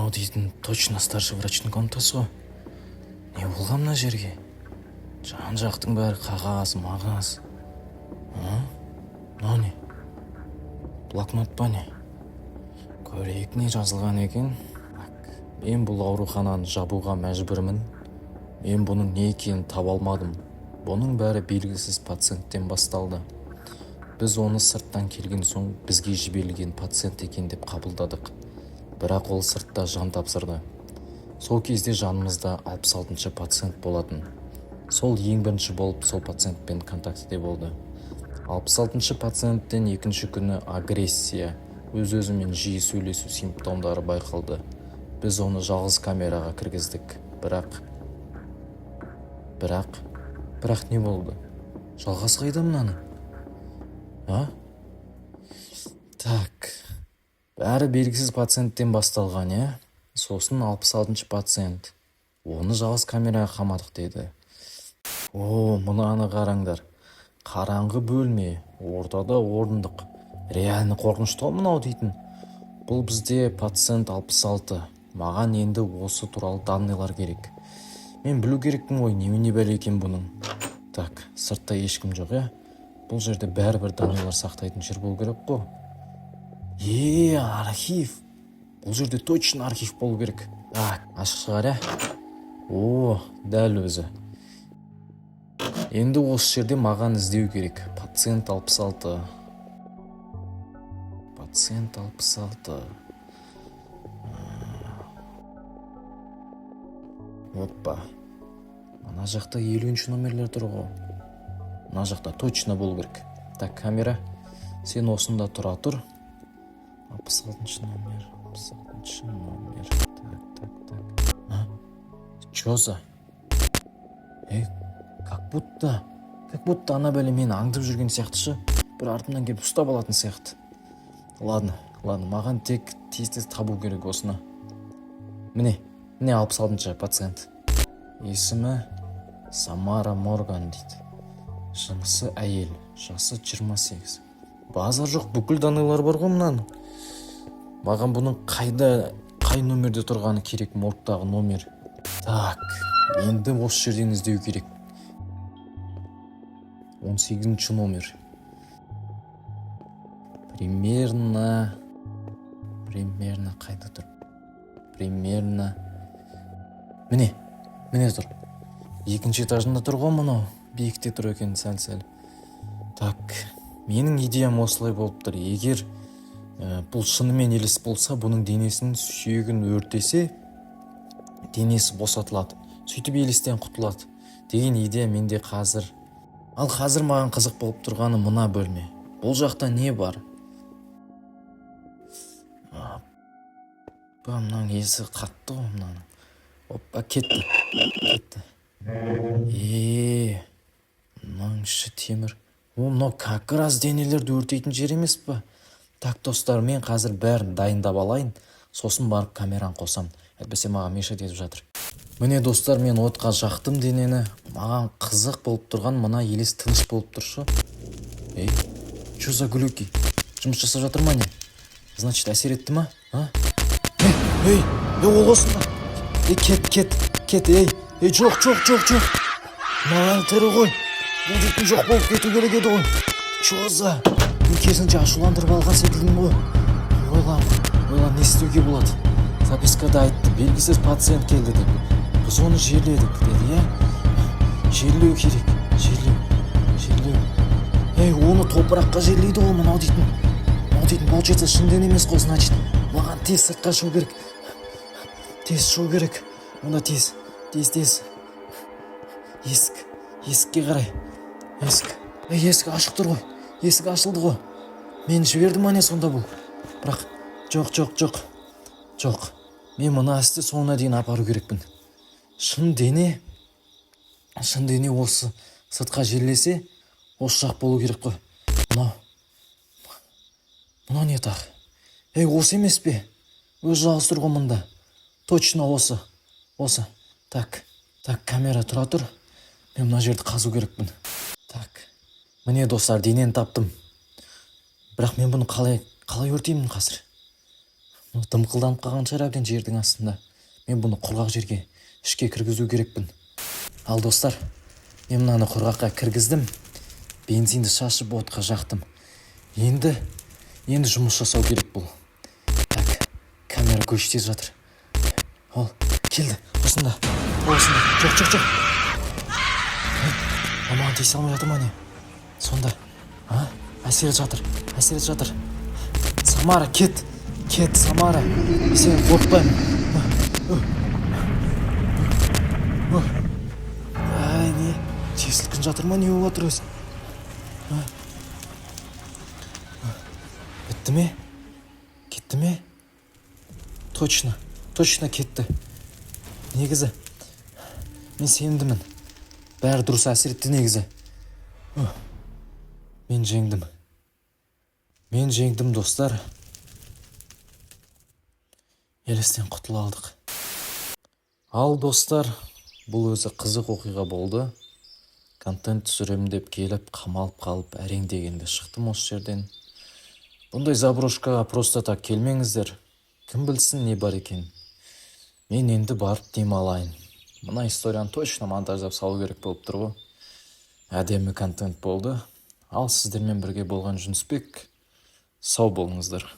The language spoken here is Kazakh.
Мынау дейтін точно старший врачтың комнатасы ғой. Не болған мына жерге? Жан жақтың бәрі қағаз мағаз. А, мынау не, блокнот па, не? Көрейік, не жазылған екен. Так, мен бұл аурухананы жабуға мәжбүрмін. Мен бұның не екенін таба алмадым. Бұның бәрі белгісіз пациенттен басталды. Біз оны сырттан келген соң, бізге жіберілген пациент екен деп қабылдадық, бірақ ол сыртта жан тапсырды. Сол кезде жанымызда 66-шы пациент болатын. Сол ең бірінші болып сол пациентпен контактіде болды. 66-шы пациенттен екінші күні агрессия, өз-өзімен жиі сөйлесу симптомдары байқалды. Біз оны жалғыз камераға кіргіздік. Бірақ не болды? Жалғасы қайда мынаның, а? Так, бәрі белгісіз пациенттен басталған, иә. Сосын 66-шы пациент, оны жалғыз камераға қамадық деді. О, мынаны қараңдар! Қараңғы бөлме, ортада орындық. Реально қорқынышты ғой мынау дейтін. Бұл бізде пациент 66. Маған енді осы туралы данныйлар керек. Мен білу керекпін ғой, немене бәле екен бұның. Так, сыртта ешкім жоқ, иә. Бұл жерде бәрібір данныйлар сақтайтын жер болу керек қой. Е, архив! Бұл жерде точно архив болу керек. Так, ашық шығар, иә. О, дәл өзі. Енді осы жерде маған іздеу керек пациент 66, пациент 66. Опа, ана жақта 50-ші номерлер тұр ғой. Мына жақта точно болу керек. Так, камера, сен осында тұра тұр. 66-шы номер, 66-шы номер. Так, так, так. А чё за, ей, как будто ана бәле мені аңдып жүрген сияқты шы, бір артымнан келіп ұстап алатын сияқты. Ладно, ладно, маған тек тез тез табу керек осыны. Міне, міне, 66-шы пациент. Есімі Самара Морган дейді, жынысы әйел, жасы 28. Базар жоқ, бүкіл данныйлар бар ғой мынаның. Маған бұның қайда, қай номерде тұрғаны керек, моргтағы номер. Так, енді осы жерден іздеу керек. 18-ші номер примерно қайда тұр? Примерно міне, міне тұр. Екінші этажында тұр ғой мынау, биікте тұр екен сәл сәл. Так, менің идеям осылай болып тұр: егер бұл шынымен елес болса, бұның денесін, сүйегін өртесе, денесі босатылады, сөйтіп елестен құтылады деген идея менде қазір. Ал қазір маған қызық болып тұрғаны мына бөлме. Бұл жақта не бар? Опа, мынаның есі қатты ғой мынаның. Опа, кетті, кетті. Е, мынаның іші темір. О, мынау как раз денелерді өртейтін жер емес па? Так, достар, мен қазір бәрін дайындап алайын, сосын барып камераны қосамын, әйтпесе маған мешать етіп жатыр. Міне, достар, мен отқа жақтым денені. Маған қызық болып тұрған, мына елес тыныш болып тұршы. Ей, че за глюки? Жұмыс жасап жатыр ма, не? Значит, әсер етті ма, а? Ей, ей, ей, ол осында! Ей, кет, кет, кет! Ей, ей, жоқ, жоқ, жоқ, жоқ! Маған тірі ғой бұл дейтін, жоқ болып кету керек еді ғой. Че за, мен керісінше ашуландырып алған секілдімін ғой. Ойлан, ойлан, не істеуге болады? Запискада айтты, белгісіз пациент келді деп. Біз оны жерледік деді, иә. Жерлеу керек, жерлеу, жерлеу. Ей, оны топыраққа жерлейді ғой мынау дейтін. Мынау дейтін, получается, шын дене емес қой. Значит, маған тез сыртқа шығу керек, тез шығу керек онда. Тез, тез, тез! Есік, есікке қарай, есік. Ей, есік ашық тұр ғой, есік ашылды ғой. Мені жіберді ма, не сонда бұл? Бірақ жоқ, жоқ, жоқ, жоқ, мен мына істі соңына дейін апару керекпін. Шын дене, шын дене осы сыртқа жерлесе, осы жақ болу керек қой. Мынау, мынау не тағы? Ей, осы емес пе? Өзі жалғыз тұр ғой мында. Точно осы, осы. Так, так, камера, тұра тұр. Мен мына жерді қазу керекпін. Так, міне, достар, денені таптым. Бірақ мен бұны қалай, қалай өртеймін қазір? Мына Мынау дымқылданып қалған шығар әбден жердің астында. Мен бұны құрғақ жерге, ішке кіргізу керекпін. Ал, достар, мен мынаны құрғаққа кіргіздім, бензинді шашып, отқа жақтым. Енді жұмыс жасау керек бұл. Так, камера көште жатыр. Ол келді, осында, осында. Жоқ, жоқ, жоқ. Ей, маған тиісе алмай жатыр ма, не сонда? А, әсер етіп жатыр, әсер етіп жатыр. Самара, кет, кет, Самара, мен сенен қорықпаймын. Ай, не, жер сілкініп жатыр ма, не болып жатыр өзі? А? Бітті ме, кетті ме? Точно, точно кетті. Негізі мен сенімдімін, бәрі дұрыс әсер етті негізі. Ух, мен жеңдім, мен жеңдім, достар. Елестен құтыла алдық. Ал, достар, бұл өзі қызық оқиға болды. Контент түсіремін деп келіп, қамалып қалып, әрең дегенде шықтым осы жерден. Бұндай заброшкаға просто так келмеңіздер, кім білсін не бар екен. Мен енді барып демалайын. Мына историяны точно монтаждап салу керек болып тұр ғой, әдемі контент болды. Ал сіздермен бірге болған Жүнісбек. Сау болыңыздар.